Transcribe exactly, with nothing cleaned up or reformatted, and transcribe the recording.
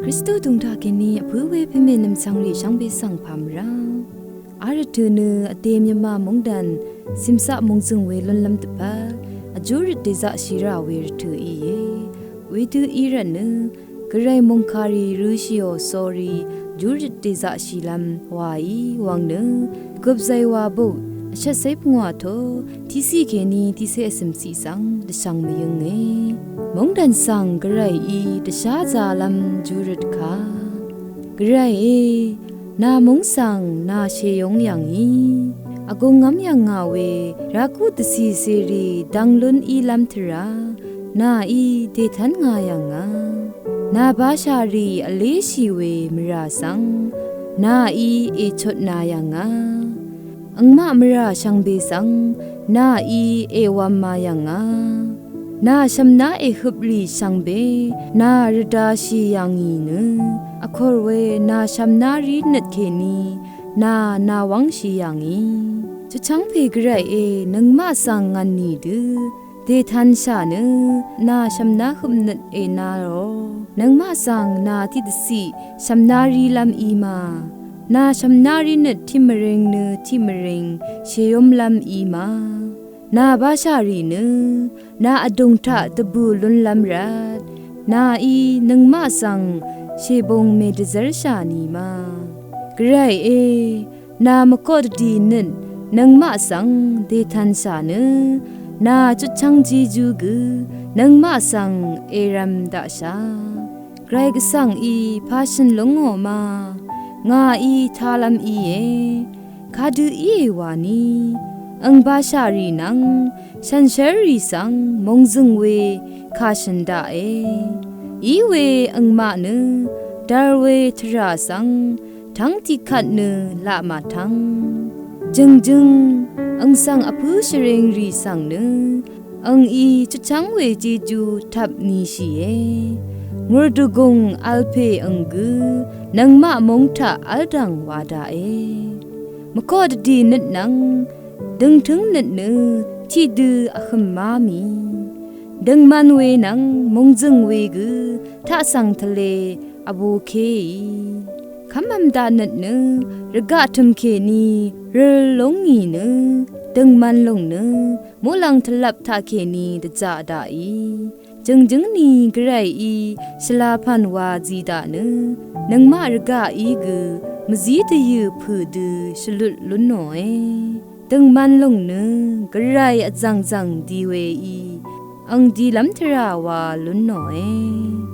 Kristu dungtaq kèní vpǿ we pèmè nv̀mchv̀ngrì shvngbe svng pà mvrá. Arvtø̀ nø vdè Myanmar mungdan cìmcaq mungzø̀ng we lúnlv́m dvpvt vjúrøt dèzaqshì rà we rvtø̀ íe. Wedø í rvtnø gvray mòngkàrì rø̄shìò sórí júrøt dèzaqshìlv́m wàí wvng nø gupzay wa buk vshvtcé pungwà to tiqciq kèní tiqcé vcø̀mciq svng dvshvng mvyǿnge. Mungdan svng gvrayí dvsházālv́m júrøt kà. Gvrayé, nà múng svng nà shèyóng yv̀ngí. Vgungv́m yv̀ngà we raqú dvcì cèrì dvng lún ílv́m tvrà nàí dètv́n ngà yv̀ngà. Nà bashà rì vléshì we mvrà svng nàí èchutnà yv̀ngà. Angmaq mvrà shvngbe svng nàí èwv̄mā yv̀ngà. Nà shv̀mná èhøprì shvngbe nà rvdāshì yv̀ngì nø vkòr we nà shv̀mná rí nøt kèní nà nàwv́ngshì yv̀ngì. Chutchv́ng pè gvrayé, nøngmaq svng ngv̀n nìdø dètv̄nshà nø nà shv̀mná høpnøt ènā rò. Nøngmaq svng nà tiqdvciq shv̀mná rílv́m í ma. Nà shv̀mná rí nøt tiqmvring nø tiqmvring shèyúmlv́m í ma. Nà bashà rì nø nà vdùng taq dvbù lúnlv́m rvt nàí nøngmaq svng shèbung mèdvzv́rshà nì ma. Gvrayé, nà mvkoq dvdì nøt nøngmaq svng dètv̄nshà nø nà chutchv́ng jejú gø nøngmaq svng èrv̄m daqshà. Gvray gvsvngí pà shø̀n lúngò ma. Ngàí tālv́m íe. Kadø íe wàní ang bashà rì nvng shànshér rì svng mòngzø̀ng we kà shø̀n daqe. Í we angmaq nø dvr we tvrà svng tv́ng tiqkvt nø laq màtv́ng. Jø̀ngjǿng ang svng vpǿ shvring rì svng nø angí chutchv́ng we jejú tvp nishìe. Ngùrdvgùng v̄l pè ang gø nøngmaq múng taq v́ldv̀ng wa daqe. Mvkoq dvdì nøt nvng døngtǿng nøt nø tiqdø vhø̀m má mì. Døngman we nvng mòngzø̀ng we gø taqsv̀ng tvlē vbūkéì. Kv́mv̄m daq nøt nø rvgaq tø̀m kèní røl lúng ngì nø døngman lùng nø muqlàng tvlvp taq kèní dvjaq daqì. Jø̀ngjǿng ni gvrayí shvlapv̀n wa zi daq nø nøngmaq rvgaqí gø mvzí dvyø̀ pø̀ dø shvlut lúnòe. Døngman lùng nø gvray vzv̀ngzv̀ng di weí ang dilv́m tvrà wa lúnòe.